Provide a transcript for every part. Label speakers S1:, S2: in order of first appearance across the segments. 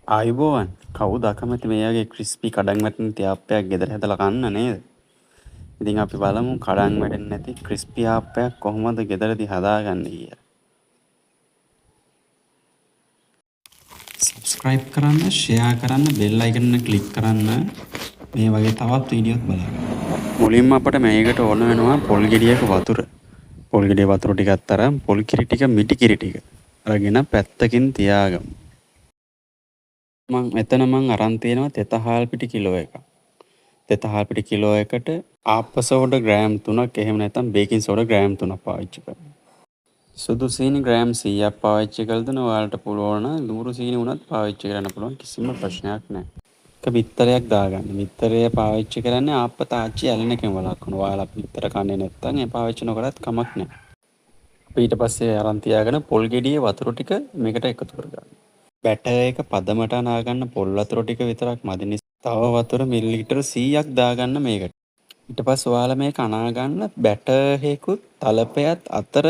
S1: ආයුබෝවන්. කවුද අකමැති මේ වගේ ක්‍රිස්පි කඩන් වැටෙන නැති ආප්පයක් ගෙදර හදලා කන්න නේද? ඉතින් අපි බලමු කඩන් වැටෙන්නේ නැති ක්‍රිස්පි ආප්පයක් කොහොමද ගෙදරදී හදාගන්නේ කියලා. සබ්ස්ක්‍රයිබ් කරන්න, ෂෙයා කරන්න, බෙල් අයිකන් එක ක්ලික් කරන්න. මේ වගේ තවත් වීඩියෝත් බලාගන්න. මුලින්ම අපට මේකට ඕන වෙනවා පොල් ගෙඩියක වතුර. පොල් ගෙඩිය වතුර ටිකක් අරන් පොල් කිරි ටික මිටි කිරි ටික අරගෙන පැත්තකින් තියාගමු. මං මෙතන මං අරන් තියෙනවා තෙත හාල් පිටි කිලෝ එකක්. තෙත හාල් පිටි කිලෝ එකට ආප්ප සෝඩා ග්‍රෑම් 3ක් එහෙම නැත්නම් බේකින් සෝඩා ග්‍රෑම් 3ක් පාවිච්චි කරනවා. සුදු සීනි ග්‍රෑම් 100ක් පාවිච්චි කරලා දෙනවා. ඔයාලට පුළුවන් නම් දුඹුරු සීනි වුණත් පාවිච්චි කරන්න පුළුවන්, කිසිම ප්‍රශ්නයක් නැහැ. එක බිත්තරයක් දාගන්න. බිත්තරය පාවිච්චි කරන්නේ ආප්ප තාච්චි ඇලෙන එකෙන් වළක්වන. ඔයාලා බිත්තර කන්නේ නැත්නම් ඒ පාවිච්චි නොකරත් කමක් නැහැ. අපි ඊට පස්සේ අරන් තියාගෙන පොල් ගෙඩියේ වතුර ටික මේකට එකතු කරගන්න. බැටර් එක පදමට අනාගන්න පොල් වතුර ටික විතරක් මදි නිසා තව වතුර මිලිලීටර් 100ක් දාගන්න මේකට. ඊට පස්සේ ඔයාලා මේක අනාගන්න බැටර් එකකුත් තලපයත් අතර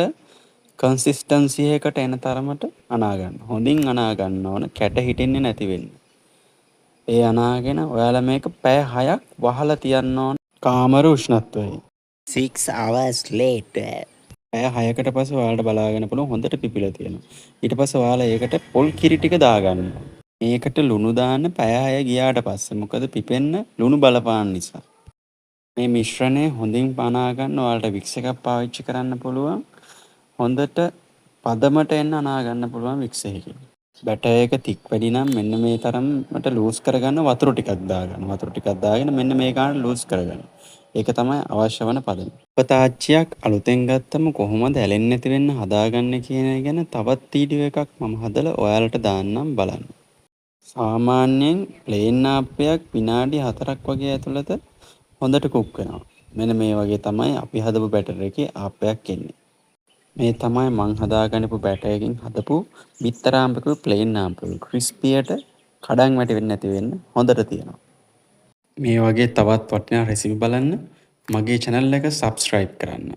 S1: කන්සිස්ටන්සි එකට එන තරමට අනාගන්න. හොඳින් අනාගන්න ඕන, කැට හිටින්නේ නැති වෙන්න. ඒ අනාගෙන ඔයාලා මේක පැය 6ක් වහලා තියන්න ඕන කාමර උෂ්ණත්වයේ.
S2: 6 hours later.
S1: පැය 6කට පස්සේ ඔයාලට බලාගන්න පුළුවන් හොඳට පිපිලා තියෙනවා. ඊට පස්සේ ඔයාලා ඒකට පොල් කිරි ටික දාගන්න. මේකට ලුණු දාන්න පැය 6 ගියාට පස්සේ. මොකද පිපෙන්න ලුණු බලපාන නිසා. මේ මිශ්‍රණය හොඳින් අනා ගන්න ඔයාලට වික්ස් එකක් පාවිච්චි කරන්න පුළුවන්. හොඳට පදමට එන්න අනා ගන්න පුළුවන් වික්ස් එකකින්. බැටර් එක තික් වැඩි නම් මෙන්න මේ තරමට ලූස් කරගන්න වතුර ටිකක් දාගන්න. වතුර ටිකක් දාගෙන මෙන්න මේ ගානට ලූස් කරගන්න. ඒක තමයි අවශ්‍ය වන පදම. තාච්චියක් අලුතෙන් ගත්තම කොහොමද ඇලෙන්නේ නැති වෙන්න හදාගන්නේ කියන එක ගැන තවත් වීඩියෝ එකක් මම හදලා ඔයාලට දාන්නම් බලන්න. සාමාන්‍යයෙන් ප්ලේන් ආප්පයක් විනාඩි 4ක් වගේ ඇතුළත හොඳට කුක් වෙනවා. මෙන්න මේ වගේ තමයි අපි හදපු බැටර් එකේ ආප්පයක් එන්නේ. මේ තමයි මං හදාගන්නපු බැටර් එකෙන් හදපු බිත්තර ආප්පකුයි ප්ලේන් ආප්පකුයි. ක්‍රිස්පියට කඩන් වැටෙන්නේ නැති වෙන්න හොඳට තියෙනවා. මේ වගේ තවත් වටිනා රෙසිපි බලන්න මගේ චැනල් එක සබ්ස්ක්‍රයිබ් කරන්න.